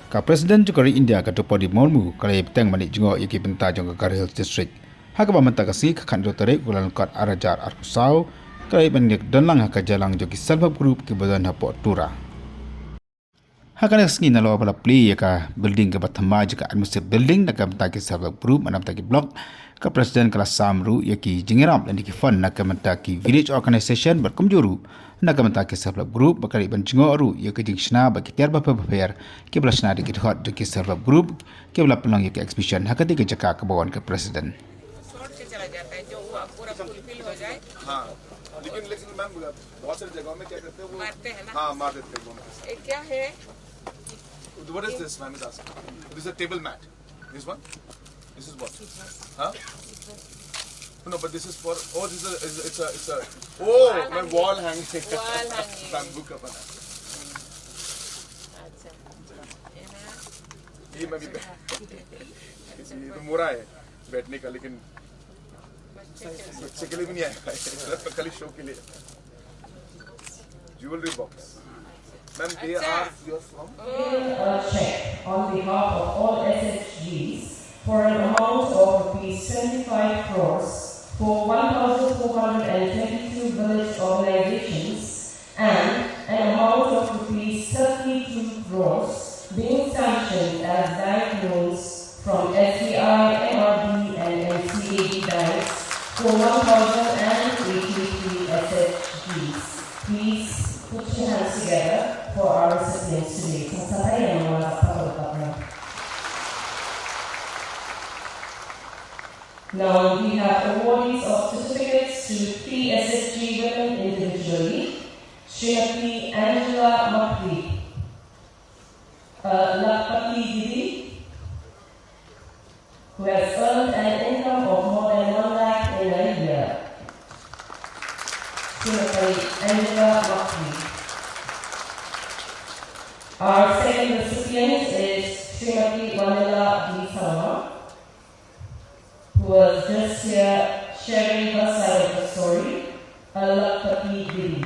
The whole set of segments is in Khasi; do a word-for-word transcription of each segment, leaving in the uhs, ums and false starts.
Ka President jong ka ri India ka Droupadi Murmu ka la ïa bteng ban leit jngoh ïa ki bynta jong ka Garo Hills District. Ha kaba mynta ka sngi ka khathynriew tarik u Kyllalyngkot ar hajar arphew saw ka la ïa ban don lang ha ka jingïalang jong ki self help group kiba don hapoh Tura. Ha kane ka sngi nalor ba la plie ïa ka building kaba thymmai jong ka administrative building na ka bynta ki self help group, na ka bynta ki block, ka President ka la sam ruh ïa ki jingïarap lane ki fund na ka bynta ki village organization bad kumjuh ruh na ka bynta ki self help group, ba ka la ïa ban jngoh ruh ïa ka jingshna bad ki tiar bapher bapher kiba la shna da ki dkhot jong ki self help group kiba la pynlong ïa ka exhibition ha katei ka jaka kaba wan ka President. शॉर्ट से चला जाता है, जो वो पूरा फुलफिल हो जाए। हाँ, लेकिन, लेकिन मैम, बहुत सारी जगहों में क्या करते हैं वो, मारते हैं ना। हाँ, मार देते हैं वो। ये क्या है? What is this, ma'am is asking? This is a table mat. This one? This is what? Huh? No, but this is for, oh, this is a, it's a, it's a, oh, my wall hanging. Wall hanging. Bamboo ka bana. अच्छा। ये मैं भी, ये तो मोरा है बैठने का, लेकिन बच्चे के लिए भी नहीं आया है, खाली शो के लिए। Jewelry box. Ma'am, they are, you are from? A check on behalf of all S H Gs for an amount of rupees twenty-five crores for one thousand four hundred and twenty-two village organizations and an amount of rupees thirty-two crores being sanctioned as bank loans from S B I, M R B and N C A B banks for one thousand and eighty-three S H Gs. Please put your hands together for our recipients today. Sasakaya mga kapatid. Now we have awardees of certificates to three S H G women individually. Srimati Angela Makri, uh, Lakhpati Didi, who has earned an income of more than one lakh in a year. Srimati Angela Makri. Our second recipient is Srimati Vanilla D Sangma, who was just here sharing her side of the story, a Lakhpati Didi.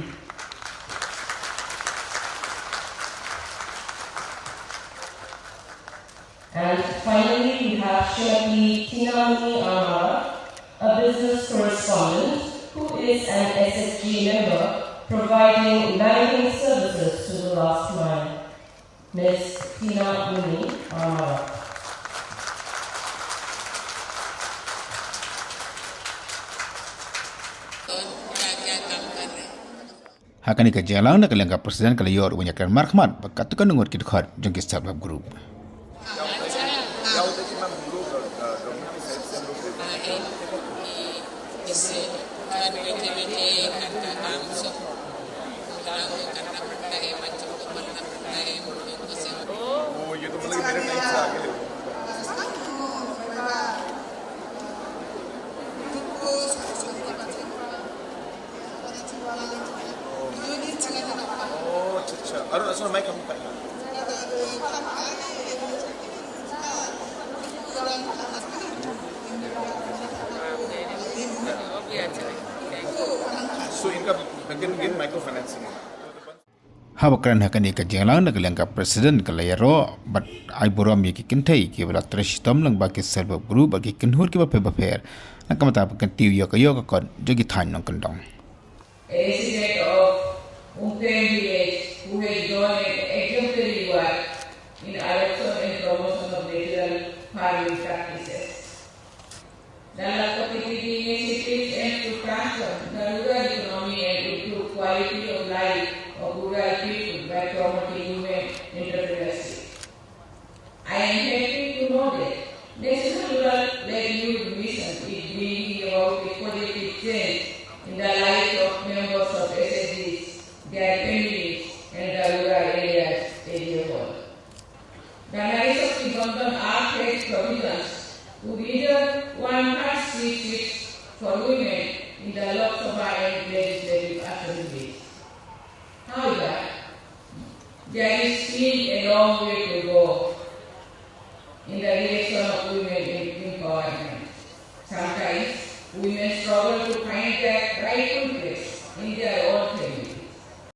And finally, we have Srimati Tinamuni Amara, a business correspondent who is an S H G member, providing banking services to the last mile. Miss Tina Muni Amara. Ha kane ka jingïalang na ka liang ka President ka la ïoh ruh ban ïakren markhmat bad katto katne ngut ki dkhot jong ki self help group. वो ये तो मतलब मेरे टाइम से आगे ले। ओ, अच्छा, अच्छा। अरुण, सुनो, माइक हम So, इनका again, again, micro financing है। Haba kren ha kane ka jingïalang na ka liang ka President ka la ïaroh bad ai burom ïa ki kynthei kiba la trei shitom lyngba ki self help group bad ki kynhun kiba pher bapher na ka bynta ban kyntiew ïa ka ïoh ka kot jong ki thaiñ nongkyndong. A resident of Umkreng village who has done an exemplary work in adoption and promotion of natural farming practices. The Lakhpati Didi initiative aims to transform the rural economy and improve quality